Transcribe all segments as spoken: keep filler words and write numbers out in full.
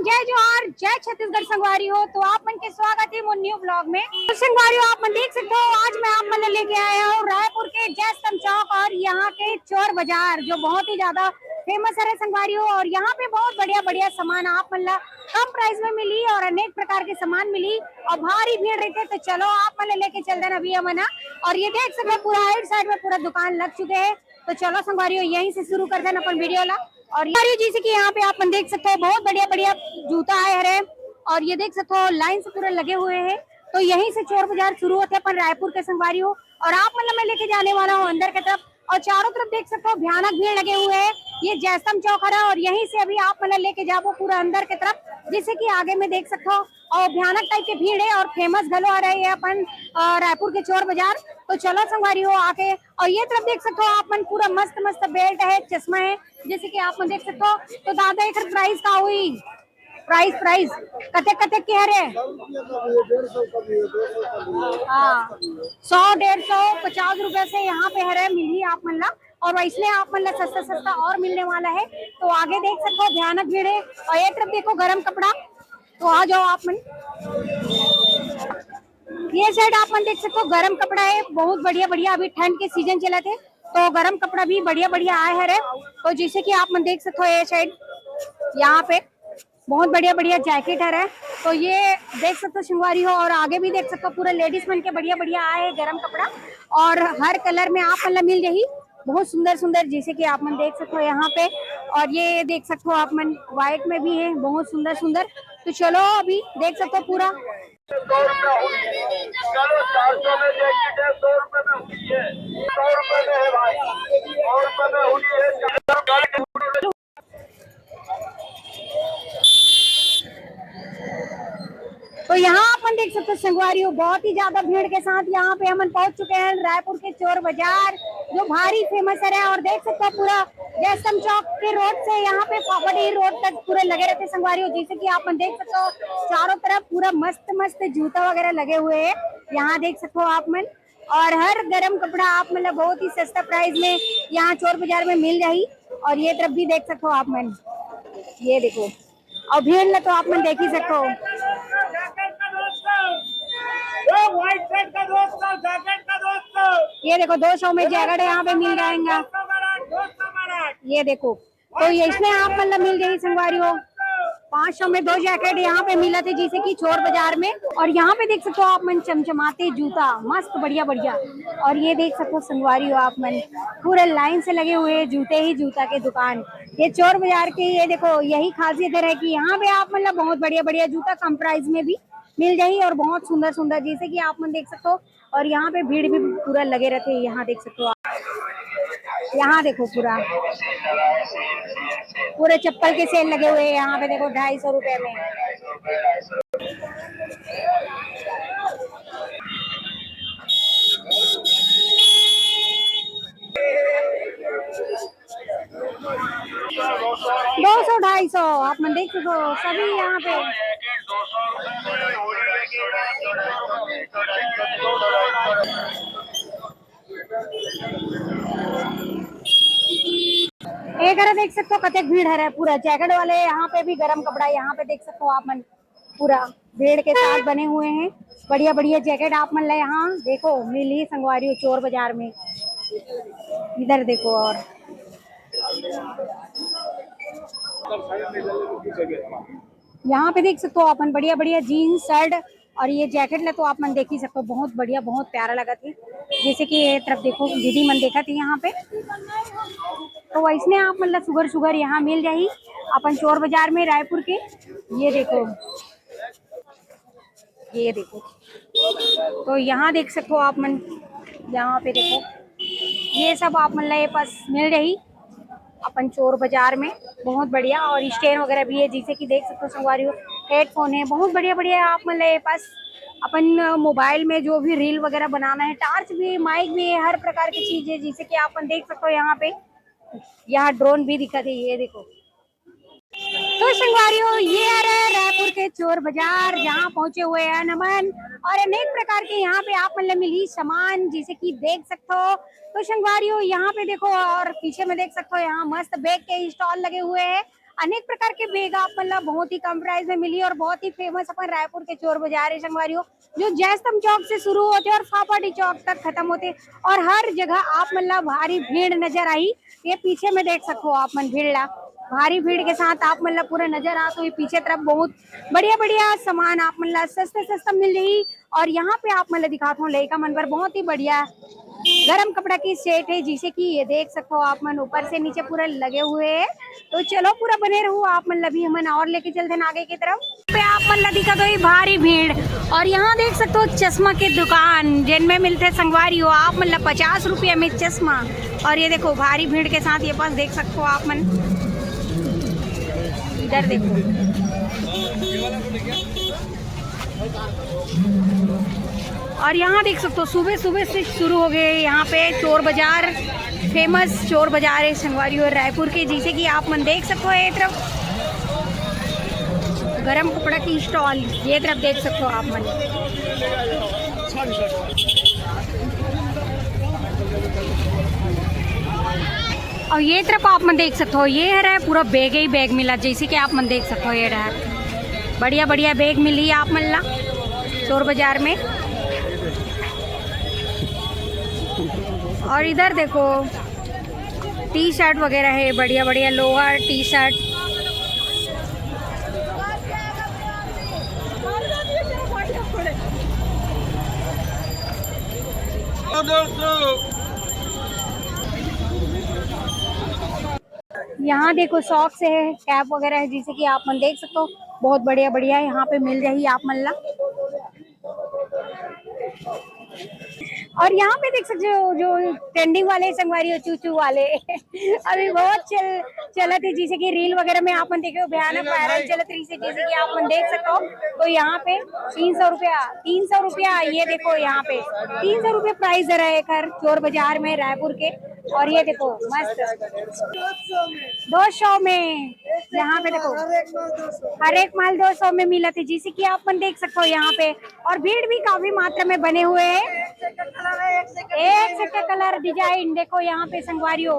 जय जोहार, जय छत्तीसगढ़ संगवारी हो। तो आप मन के स्वागत हे मोर न्यू ब्लॉग में। तो संगवारी हो, आप मन देख सकते हो, आज मैं आप मन लेके आया हूँ रायपुर के जयस्तंभ चौक और यहाँ के चोर बाजार, जो बहुत ही ज्यादा फेमस है संगवारी हो। और यहाँ पे बहुत बढ़िया बढ़िया सामान आप मन ला कम प्राइस में मिली और अनेक प्रकार के सामान मिली और भारी भीड़ रहते। तो चलो आप मन लेके चलते हैं अभी हमन ह। और ये देख सकते हो पूरा राइट साइड में पूरा दुकान लग चुके हैं। तो चलो संगवारी हो, यहीं से शुरू करते हैं अपन वीडियो ला। और ये जैसे कि यहाँ पे आप मन देख सकते हो बहुत बढ़िया बढ़िया जूता आए हरे और ये देख सकते हो लाइन से पूरा लगे हुए हैं। तो यहीं से चोर बाजार शुरू होते हैं अपन रायपुर के संगवारी हो। और आप मन ला मैं लेके जाने वाला हूँ अंदर की तरफ और चारों तरफ देख सकते हो भयानक भीड़ लगे हुए हैं। ये जयस्तंभ चौक हरा और यहीं से अभी आप मन ला लेके जाबो पूरा अंदर की तरफ, जैसे कि आगे में देख सकते हो और भयानक टाइप के भीड़ है और फेमस घलो आ रहे हैं अपन अ, रायपुर के चोर बाजार। तो चलो संगवारी हो आके, और ये तरफ देख सकते हो आप मन पूरा मस्त मस्त बेल्ट है, चश्मा है, जैसे कि आप मन देख सकते हो। तो दादा एक प्राइस का हुई, प्राइस प्राइस कतेक कतेक के हरे? हाँ, सौ डेढ़ सौ पचास रुपया से यहाँ पे हरे मिली आप मन ला। और वैसने आप मन ला सस्ता सस्ता और मिलने वाला है। तो आगे देख सकते हो भयानक भीड़ है। और ये तरफ देखो गरम कपड़ा, तो आ जाओ आप मन। ये साइड आप मन देख सकते हो गरम कपड़ा है, बहुत बढ़िया बढ़िया, अभी ठंड के सीजन चलत हे तो गरम कपड़ा भी बढ़िया बढ़िया आए हरे। तो जैसे कि आप मन देख सकते हो ये साइड यहाँ पे बहुत बढ़िया बढ़िया जैकेट हरे। तो ये देख सकते हो संगवारी हो, और आगे भी देख सकते हो पूरा लेडीज मन के बढ़िया बढ़िया आए है गरम कपड़ा और हर कलर में आप मन ला मिल जाही। बहुत सुंदर सुंदर, जैसे कि आप मन देख सकते हो यहाँ पे, और ये देख सकते हो आप मन व्हाइट में भी है, बहुत सुंदर सुंदर। तो चलो अभी देख सकते हो पूरा। चलो चार सौ में जैकेट है, सौ रुपए में हुई है, सौ रुपए में है भाई, सौ रुपए में हुई है। तो यहाँ अपन देख सकते हो संगवारी हो, बहुत ही ज्यादा भीड़ के साथ यहाँ पे हमन पहुंच चुके हैं रायपुर के चोर बाजार, जो भारी फेमस है। और देख सकते हो पूरा जयस्तंभ चौक के रोड से यहाँ पे पापड़ी रोड तक पूरे लगे रहते संगवारी हो। जैसे कि आप मन देख सकते हो चारों तरफ पूरा मस्त मस्त जूता वगैरह लगे हुए हैं। यहाँ देख सकते हो आप मन, और हर गरम कपड़ा आप मतलब बहुत ही सस्ता प्राइस में यहाँ चोर बाजार में मिल जाही। और ये तरफ भी देख सकते हो आप मन, ये देखो, और भीड़ ला तो आप मन देख ही सकते हो। व्हाइट शर्ट का दोस्त, जैकेट का दोस्त, ये देखो दो सौ में जैकेट यहाँ पे मिल जाएगा। ये देखो, तो ये इसमें आप मन ला मिल जाही संगवारी हो। पाँच सौ में दो जैकेट यहाँ पे मिला थे, जैसे कि चोर बाजार में। और यहाँ पे देख सकते हो आप मन चमचमाते जूता, मस्त बढ़िया बढ़िया। और ये देख सकते हो संगवारी हो आप मन, पूरे लाइन से लगे हुए हैं जूते ही जूता के दुकान। ये चोर बाजार के, ये देखो, यही खासियत है कि यहाँ पे आप मतलब बहुत बढ़िया बढ़िया जूता कम प्राइस में भी मिल जाही और बहुत सुंदर सुंदर, जैसे कि आप मन देख सकते हो। और यहाँ पे भीड़ भी पूरा लगे रहते हैं। यहाँ देख सकते हो आप, यहाँ देखो पूरा, पूरे चप्पल के सेल लगे हुए हैं। यहाँ पे देखो ढाई सौ रुपए में। दो सौ ढाई सौ आप मन देख सकते हो सभी यहाँ पे। ये घर देख सकते हो कतेक भीड़ है पूरा जैकेट वाले। यहाँ पे भी गरम कपड़ा, यहाँ पे देख सकते हो आप मन पूरा भीड़ के साथ बने हुए हैं। बढ़िया बढ़िया जैकेट आप मन ला यहाँ देखो मिली संगवारी हो चोर बाजार में। इधर देखो और यहाँ पे देख सकते हो अपन बढ़िया बढ़िया जीन्स शर्ट और ये जैकेट ला तो आप मन देख ही सकते हो, बहुत बढ़िया, बहुत प्यारा लगत हे। जैसे कि ये तरफ देखो दीदी मन देखत हे यहाँ पे, तो वैसने आप मन ला सुघर सुघर यहाँ मिल जाही अपन चोर बाजार में रायपुर के। ये देखो, ये देखो, तो यहाँ देख सकते हो आप मन, यहाँ पे देखो ये सब आप मन ला ये पास मिल जाही अपन चोर बाजार में। बहुत बढ़िया, और स्टैंड वगैरह भी है, जैसे कि देख सकते हो संगवारी हो, हेडफोन है, बहुत बढ़िया बढ़िया है आप मन ला ये पास अपन मोबाइल में जो भी रील वगैरह बनाना है, टार्च भी है, माइक भी है, हर प्रकार की चीज है, जैसे कि आप मन देख सकते हो यहाँ पे, यहाँ ड्रोन भी दिखत हे, ये देखो। तो संगवारी हो, ये हरे रायपुर के चोर बाजार, जहाँ पहुंचे हुए हैं नमन और अनेक प्रकार के यहाँ पे आप मन ला मिली सामान, जैसे कि देख सकते हो। तो संगवारी हो, यहाँ पे देखो और पीछे में देख सकते हो, यहाँ मस्त बैग के स्टॉल लगे हुए हैं अनेक प्रकार के bag आप मन ला बहुत ही कम price में मिली और बहुत ही famous अपन रायपुर के चोर बाजार हे संगवारी हो, जो जयस्तंभ चौक से शुरू होते और फाफाडी चौक तक खत्म होते और हर जगह आप मन ला भारी भीड़ नजर आही। ये पीछे में देख सकते हो आप मन भीड़ ला, भारी भीड़ के साथ आप मन ला पूरा नजर आ तो ये पीछे तरफ बहुत बढ़िया बढ़िया सामान आप मन ला सस्ता सस्ता मिल जाही। और यहाँ पे आप मन ला दिखात हूँ लइका मन बर बहुत ही बढ़िया गरम कपड़ा की set है, जिसे कि ये देख सकते हो आप मन ऊपर से नीचे पूरा लगे हुए हैं। तो चलो पूरा बने रहो, आप मन ला भी हमन और लेके चलते हैं आगे की तरफ। पे आप मन ला दिखत होही भारी भीड़ और यहाँ देख सकते हो चश्मा के दुकान जिनमें मिलते संगवारी हो आप मन ला पचास रुपया में चश्मा। और ये देखो भारी भीड़ के साथ ये पास देख सकते हो आप मन, इधर देखो। और यहाँ देख सकते हो सुबह सुबह से शुरू हो गए यहाँ पे चोर बाजार, famous चोर बाजार है संगवारी और रायपुर के, जैसे कि आप मन देख सकते हो ये तरफ गरम कपड़ा की stall, ये तरफ देख सकते हो आप मन। और ये तरफ आप मन देख सकते हो ये हरे पूरा bag ही bag मिला, जैसे कि आप मन देख सकते हो ये डहर बढ़िया बढ़िया bag मिली आप मन ला चोर बाजार में। और इधर देखो T-shirt वगैरह है, बढ़िया बढ़िया lower T-shirt। यहाँ देखो socks है, cap वगैरह है, जैसे कि आप मन देख सकते हो बहुत बढ़िया बढ़िया यहाँ पे मिल जाही आप मन ला। और यहाँ पे देख सकते हो जो trending वाले संगवारी हो, चू चू वाले अभी बहुत चल चलत है, जैसे कि reel वगैरह में आप मन देखे हो भयानक viral चलत रही से, जैसे कि आप मन देख सकते हो। तो यहाँ पे तीन सौ रुपया, तीन सौ रुपया, ये देखो यहाँ पे तीन सौ रुपया price दे रहा है एकर चोर बाजार में रायपुर के। और ये देखो मस्त दो सौ में, यहाँ पे देखो हर एक माल दो सौ में मिलत है, जैसे कि आप मन देख सकते हो यहाँ पे। और भीड़ भी काफी मात्रा में बने हुए हैं, एक से एक colour design देखो यहाँ पे संगवारी हो,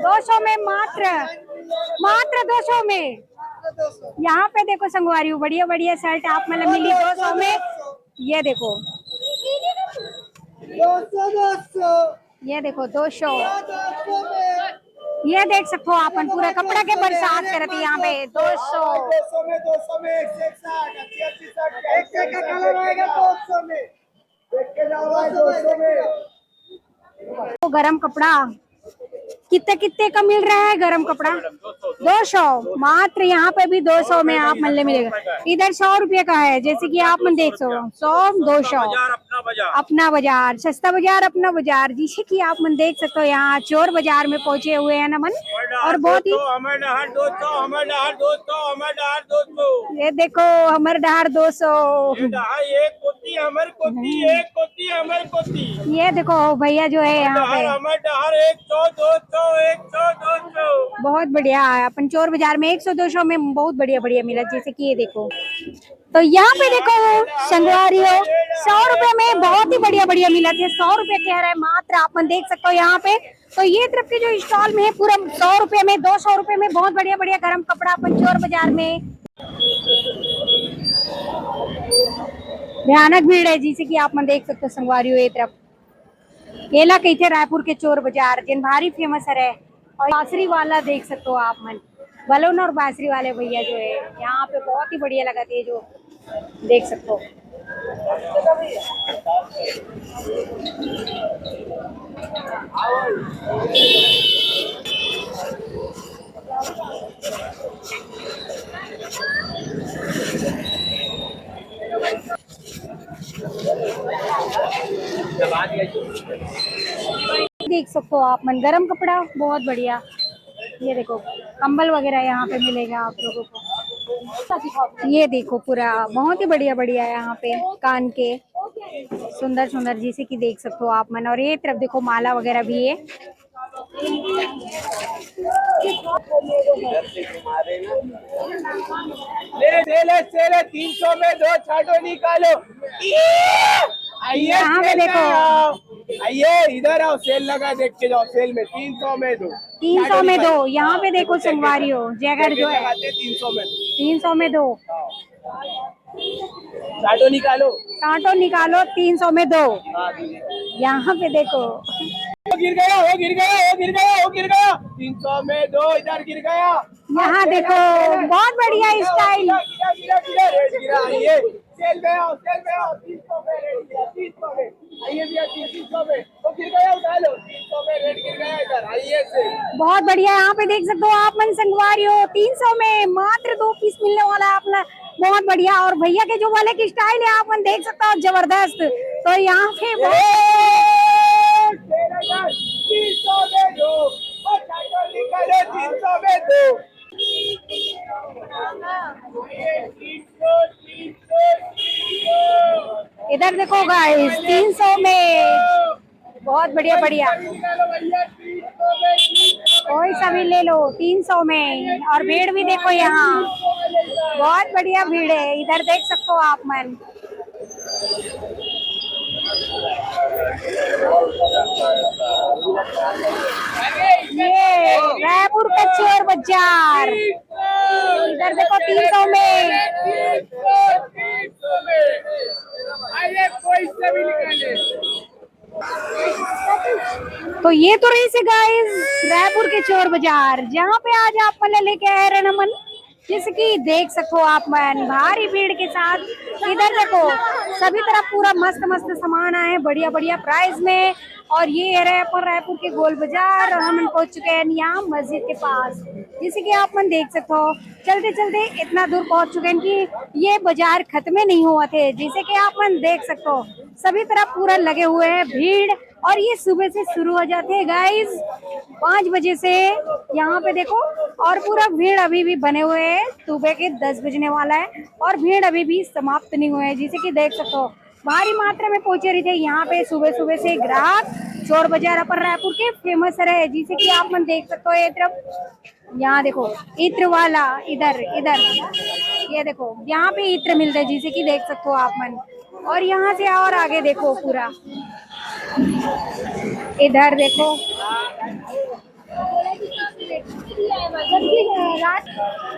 दो सौ में मात्र, मात्र दो सौ में। यहाँ पे देखो संगवारी हो बढ़िया बढ़िया shirt आप मन ला मिली दो सौ में। ये देखो दो सौ, दो सौ। ये देखो दो सौ। ये देख सकते हो आप मन पूरा कपड़ा के बरसात करत है यहाँ पे। दो सौ। दो सौ में, दो सौ में एक से एक shirt, अच्छी अच्छी shirt, एक से एक colour आएगा दो सौ में। देख के जाओ भाई, दो सौ में। तो गरम कपड़ा कितने कितने का मिल रहा है गरम कपड़ा? दो सौ। मात्र यहाँ पे भी दो सौ में आप मन ला मिलेगा। इधर सौ रुपये का है, जैसे कि आप मन देख सको, सौ, दो सौ। अपना बाजार, सस्ता बाजार, अपना बाजार, जिसे कि आप मन देख सकते हो। यहाँ चोर बाजार में पहुंचे हुए हैं ना मन, और बहुत ही हमारे डहार दो सौ, हमारे डहार दो सौ, हमारे डहार दो सौ। ये देखो हमारे डहार दो सौ। ये डहार एक कोती, हमारे कोती, एक कोती, हमारे कोती। ये देखो भैया जो है यहाँ पे हमारे डहार एक सौ, दो सौ, एक सौ, दो सौ। बहुत बढ़िया है, अपन चोर बाजार में एक सौ दो सौ में बहुत बढ़िया बढ़िया मिला, जैसे कि ये देखो। तो यहाँ पे देखो संगवारी हो, सौ रुपए में बहुत ही बढ़िया बढ़िया मिलत है। सौ रुपए के हरे मात्र, आप मन देख सकते हो यहाँ पे। तो ये तरफ के जो stall में है पूरा सौ रुपए में, दो सौ रुपए में बहुत बढ़िया बढ़िया गरम कपड़ा अपन चोर बाजार में। भयानक भीड़ है, जैसे कि आप मन देख सकते हो संगवारी हो ये तरफ। एला कहिथे रायपुर के चोर बाजार, जेन भारी famous हरे। और बांसुरी वाला देख सकते हो आप मन, बलून और बांसुरी वाले भैया जो है यहाँ पे बहुत ही बढ़िया लगा थे, जो देख सकते हो। देख सकते हो आप मन, गरम कपड़ा बहुत बढ़िया। ये देखो, कंबल वगैरह यहाँ पे मिलेगा आप लोगों को। ये देखो, पूरा बहुत ही बढ़िया बढ़िया है यहाँ पे, कान के सुंदर सुंदर, जैसे कि देख सकते हो आप मन। और ये तरफ देखो, माला वगैरह भी है। ले, ले, ले, ले, तीन सौ में दो छाटो निकालो। ये! आइए, यहाँ पे देखो। आइए, इधर आओ, सेल लगा, देख के जाओ, सेल में तीन सौ में दो। तीन सौ में दो। यहाँ पे देखो संगवारी हो, जैकेट जो है, तीन सौ में दो। तीन सौ में दो। कांटो निकालो। कांटो निकालो, तीन सौ में दो। हाँ, तीन सौ। यहाँ पे देखो। वो गिर गया, वो गिर गया, वो गिर गया, वो गिर गया। तीन सौ में दो, इधर गिर गया। यहाँ देखो, बहुत बढ़िया स्टाइल। गिरा, गिरा, गिरा, गिरा, रेड गिरा, ये। सेल में आओ, सेल में आओ, तीन सौ में रेड गिरा, तीन सौ में। आइए भैया, तीन सौ में। वो गिर गया, उठा लो, तीन सौ में रेड गिर गया इधर, आइए से। बहुत बढ़िया, यहाँ पे देख सकते हो आप मन संगवारी हो, तीन सौ में मात्र दो पीस मिलने वाला है अपना। बहुत बढ़िया। और भैया के जो वाले की स्टाइल है आप मन देख सकते हो, जबरदस्त। तो यहाँ पे बहुत तीन सौ में दो, तीन सौ में दो। इधर देखो गाइस, तीन सौ में बहुत बढ़िया, बढ़िया। कोई सा भी ले लो, तीन सौ में। और भीड़ भी देखो यहाँ, बहुत बढ़िया भीड़ है। इधर देख सकते हो आप मन। ये रायपुर का चोर बाजार। इधर देखो, तीन सौ में। तो ये तो रही से गाइस, रायपुर के चोर बाजार, जहाँ पे आज आप मन लेके आए रहे नमन। जैसे कि देख सको आप मन, भारी भीड़ के साथ इधर देखो, सभी तरफ पूरा मस्त मस्त सामान आए हैं, बढ़िया बढ़िया प्राइस में। और ये रहे अपन रायपुर के गोल बाजार, और हम पहुंच चुके हैं यहाँ मस्जिद के पास। जैसे कि आप मन देख सकते हो, चलते चलते इतना दूर पहुंच चुके हैं कि ये बाजार खत्म नहीं हुआ थे। जैसे कि आप मन देख सकते हो, सभी तरफ पूरा लगे हुए हैं भीड़, और ये सुबह से शुरू हो जाते हैं गाइस, पाँच बजे से। यहाँ पे देखो, और पूरा भीड़ अभी भी बने हुए है, सुबह के दस बजने वाला है और भीड़ अभी भी समाप्त नहीं हुआ है। जैसे कि देख सकते हो, भारी मात्रा में पहुंचे रही थे यहाँ पे सुबह सुबह से ग्राहक। चोर बाजार अपन रायपुर के फेमस रहे, जैसे कि आप मन देख सकते हो, ये तरफ, यहाँ देखो, इत्र वाला, इधर, इधर, ये देखो, यहाँ पे इत्र मिलते हैं, जैसे कि देख सकते हो आप मन। और यहाँ से और आगे देखो पूरा, इधर देखो,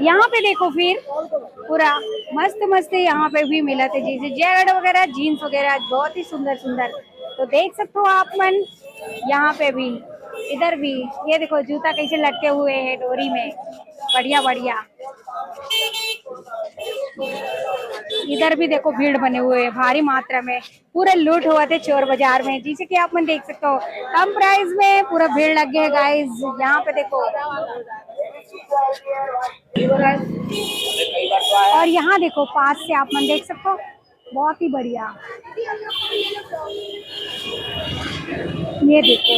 यहाँ पे देखो, फिर पूरा मस्त मस्त यहाँ पे भी मिला थे, जैसे जैकेट वगैरह, जीन्स वगैरह, बहुत ही सुंदर सुंदर। तो देख सकते हो आप मन, यहाँ पे भी, इधर भी, ये देखो जूता कैसे लटके हुए हैं डोरी में, बढ़िया बढ़िया। इधर भी देखो भीड़ बने हुए हैं भारी मात्रा में, पूरे लूट हुआ थे चोर बाजार में। जैसे कि आप मन देख सकते हो, कम प्राइस में पूरा भीड़ लग गया है गाइस। यहाँ पे देखो, और यहाँ देखो, पास से आप मन देख सकते हो, बहुत ही बढ़िया। ये देखो,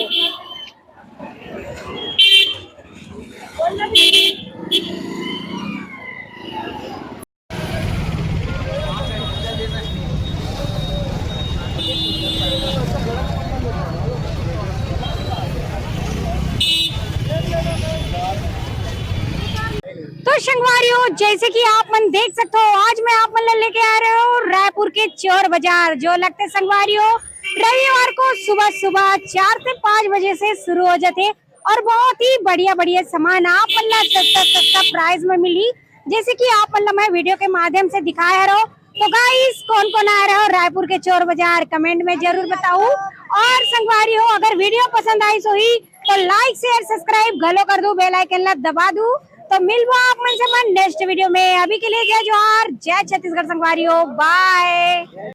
तो संगवारी हो, जैसे कि आप मन देख सकते हो, आज मैं आप मन ला लेके आ रहे हो रायपुर के चोर बाजार, जो लगते संगवारी हो रविवार को सुबह सुबह चार से पाँच बजे से शुरू हो जाते और बहुत ही बढ़िया बढ़िया सामान आप मन ला सस्ता सस्ता प्राइस में मिली, जैसे कि आप मन ला मैं वीडियो के माध्यम से दिखाया रहो। तो गाइस, कौन कौन आ रहे हो रायपुर के चोर बाजार, कमेंट में जरूर बताओ। और संगवारी हो, अगर वीडियो पसंद आई सोही तो लाइक शेयर सब्सक्राइब घलो कर दू, बेल आइकन ला दबा दू। तो मिलबो आप मन से मन नेक्स्ट वीडियो में। अभी के लिए जय जोहार, जय छत्तीसगढ़ संगवारी हो, बाय।